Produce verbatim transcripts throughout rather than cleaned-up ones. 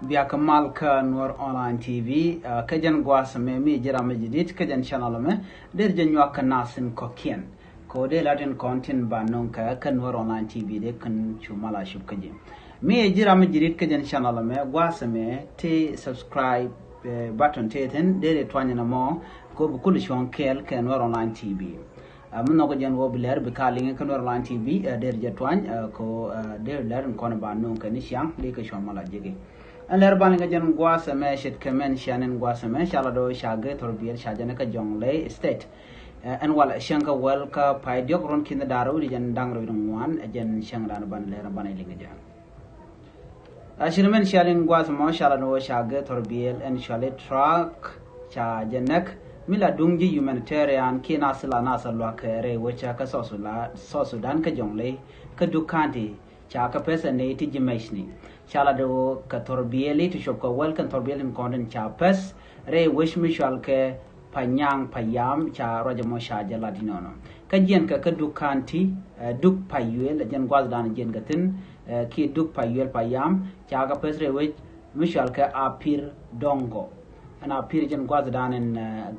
Biak mal kä Nuer Online T V, uh, kä jɛn guas mɛ mi ji̱ ram mi jidit kä jɛn channel mɛ, der jɛ nyuak kä nasin kɔkiɛn. Ko de latin kɔn tin ba nong kä kä Nuer Online T V de kin chu mala chup kä ji. Mi ji̱ ram mi jidit kä jɛn channel mɛ, guas mɛ ti subscribe, eh, button ti thin, der twany na mɔ, ko bi kul chuɔŋ kɛɛl kä Nuer Online T V. Ɛ mi nhɔk jɛn wä bi lɛr bi ka liŋ kä Nuer Online T V, ɛ der jɛ tuany, ɛ ko, ɛ der lɛr in kɔn ba nuŋ kɛ ni ciaŋ di kɛ cuɔn mala jiki. Ɛn lɛr ban liŋ kɛ jɛn guas ɛmɛ ce̱tkɛ mɛn cian in guas ɛmɛ ca la do ca gee thor biɛl ca jɛn kä Jonglei State. Ɛ ɛn wal cäŋ kä wäl kä pay diɔk run kin dar wili jɛn daŋ run ŋuan, ɛ jɛn cäŋ dan ban lɛr ban liŋ kɛ jɛn. A ci ri mɛn cial in gua̱th mɔ ca la ni wä ca gee thor biɛl ɛn cuali truck ca jɛ näk. Mi la duŋ ji̱ humanitarian kiɛ nath la nath a luak kɛ rɛy wecä kä South Sudan, South Sudan kä Jonglei kä Duk County ca kɛ peth ɛ nɛy ti ji̱ mɛcni. Ca la di wä kɛ thor biɛl i̱ ti cop kɛ wäl kɛn thor biɛl in kɔn tin ca peth rɛy wec mi cual kɛ Panyaŋ Payam ca ruac ɛmɔ ca jɛ lat inɔnɔ. Kä jiɛn kɛ kä Duk County, ɛ, Duk Payuel, ɛ jɛn gua̱thdan jiɛn kɛ thi̱n, ɛ, kiɛ Duk Payuel Payam ca kɛ peth rɛy wec mi cual kɛ Apir Dongo. Ɛn Apir jɛn gua̱thdan ɛn, ɛ,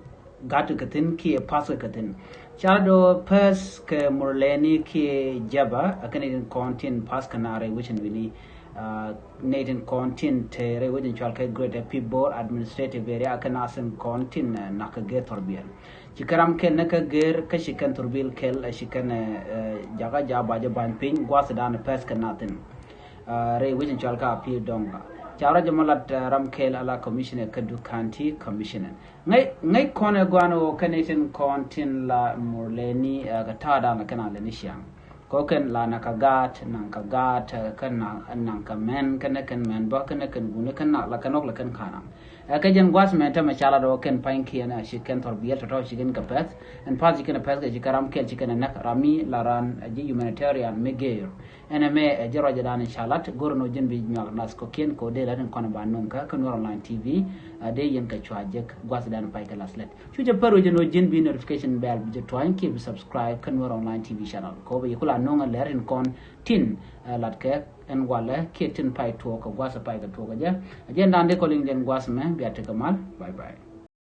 gat kɛ thi̱n kiɛ path kɛ thi̱n. Ca do peth kɛ Murleni kiɛ Jaba, ɛ kɛn in kɔn tin path kɛ na rɛy wec in wini. Ɛ, nɛy tin kɔn tin te rɛy wec in cual kɛ Greater Pibor Administrative Area kä nath in kɔn tin, ɛ, nak kɛ gee thor biɛl. Ci kɛ ram kɛl ni kä gee kä ci kɛn thor biɛl kɛl, ɛ, ci kɛn, ɛ, ɛ, jaka ja ba jɛ bany piny gua̱thdan peth kɛ nath in. Ɛ, rɛy wec in cual kä Apir Donga. Ca rɔ jɛ mɔ lat, ɛ, ram kɛl ala commissioner kä Duk County commissioner. Ŋäc, ŋäc kɔn ɛ guan wä kɛn itin kɔn tin la Murleni, ɛ, kɛ ta̱a̱ dan la kɛn a lɛ ni ciaŋ. Kɔ kɛn la na ka gaat, naŋ ka gaat, ɛ, kɛn na, naŋ ka mɛn, kɛn ɛ kɛn mɛn bä, kɛn ɛ kɛn guni, kɛn na la kɛn ɔk la kɛn ka̱naŋ. Ɛ kɛ jɛn gua̱th mɛn tämɛ ca la dɔɔ kɛn pa̱ny kiɛn, ɛ, ci kɛn thor biɛl tɔ̱tɔ̱ ci kɛn kɛ pɛth. Ɛn pa̱th ci kɛn ɛ pɛth kɛ ci kɛ ram kɛl ci kɛn ɛ näk, ram mi la ran, ɛ, ji̱ humanitarian mi gɛɛr. Ɛn ɛmɛ, ɛ, jɛ ruacɛ dan in ca lat, go̱r ɛn ɔ ji̱n bi nyuak nath kɔ̱kiɛn kɛ ɔ dee lat in kɔn ɛ ba nuŋ kä kä Nuer Online T V, ɛ, dee yɛn kɛ cua jek gua̱th dan pay kɛ lath lɛt. Cu jɛ pär wecɛ nɔ ji̱n bi notification bell bi jɛ tuany kiɛ bi subscribe kä Nuer Online T V channel. Kɛ ɔ bɛ yɛ kula nuŋ ɛ lɛr in kɔn tin, ɛ, lat kɛ ɛn walɛ kiɛ tin pay tuɔɔk kɛ gua̱th pay kɛ tuɔɔk kɛ jɛ. Ɛ jɛn dan dee kɔ liŋ jɛn gua̱th mɛ bia tekɛ mal. Bye bye.